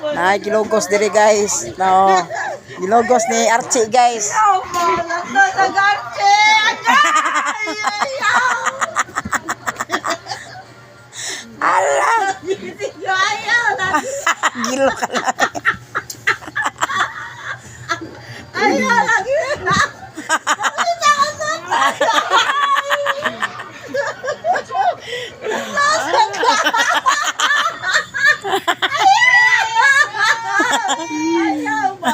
Naay gilogos diri, guys. No. Gilogos ni Archie, guys. Ala! Gilo ka lang. Ayaw lagi. Ayaw ba?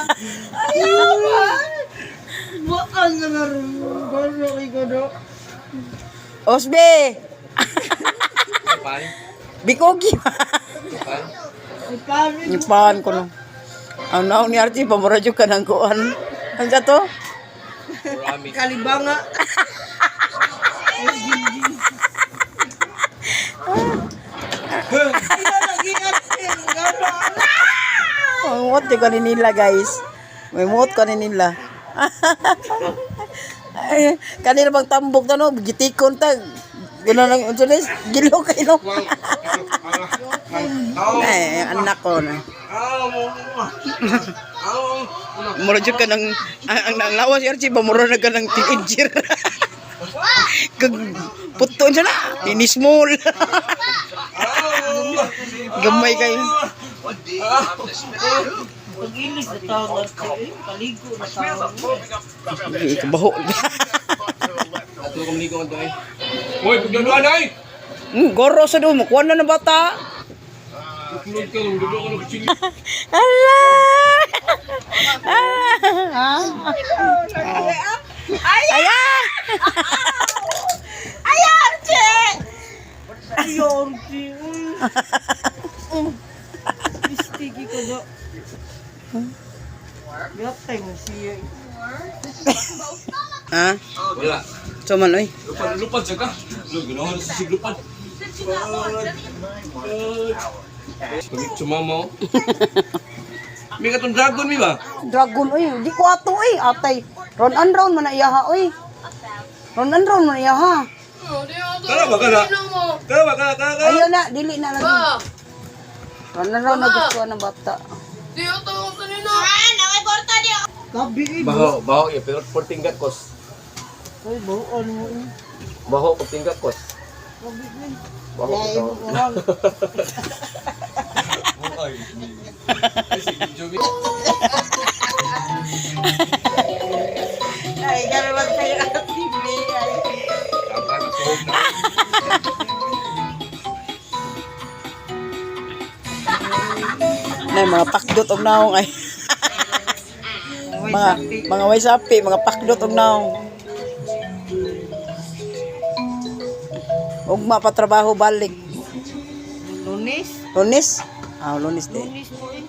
Ayaw ba? Bukan na nga rin. Gano kay gano. Osbe! Pan. Bikogi. Pan. Ay, Ipan ko no. Ang naong ni Archie, pamuradyo ka ng kuan. Ang sa to? Marami. Kalibanga. Ang muot ko ni nila, guys. May muot ko ni nila. Ay, kanila bang tambok ta no, gitikon ta. Gano lang unsa ni gilo kay no. Ay, anak ko na. Mura jud ka ng ang lawas si Archie ba mura na ka ng teenager. Kag puto siya na, ini small. Gamay kayo. Pag-ilis na tao na kaligo na tao. Hindi kabaho. Ato kong ligo ang eh. Hoy, pagdanuan ay! Goro sa do, makuha na ng bata. Tuklod ka, dulo ka ng kutsilyo. Ala! Ala! Ay! Aya! Ay, Archie! Ay, Archie. Istigi ko do. Gatay mo siya. Ha? Wala. So man oy. Lupad, lupad siya ka. Lo, ganahan sa siglupad. Pagit sumama oh. May katong dragon mi ba? Dragon oy, di ko ato oy, atay. Round and round man na iyaha oy. Round and round man na iyaha. Tara ba kana? Tara ba kana? Tara, tara. Ayaw na, dili na lagi. Round and round na gusto ng bata. Tabi eh. Baho, baho eh, pero portinggat kos. Ay, bahuan mo eh. Baho portinggat kos. Tabi eh. Baho ko. Buwan. Ay, gano'n kayo at TV. Nay mga pakdot og naong ay. Mga way sapi, mga pakdot og naong. Ugma pa trabaho balik. Lunes? Lunes? Ah, Lunes di. Lunes po eh.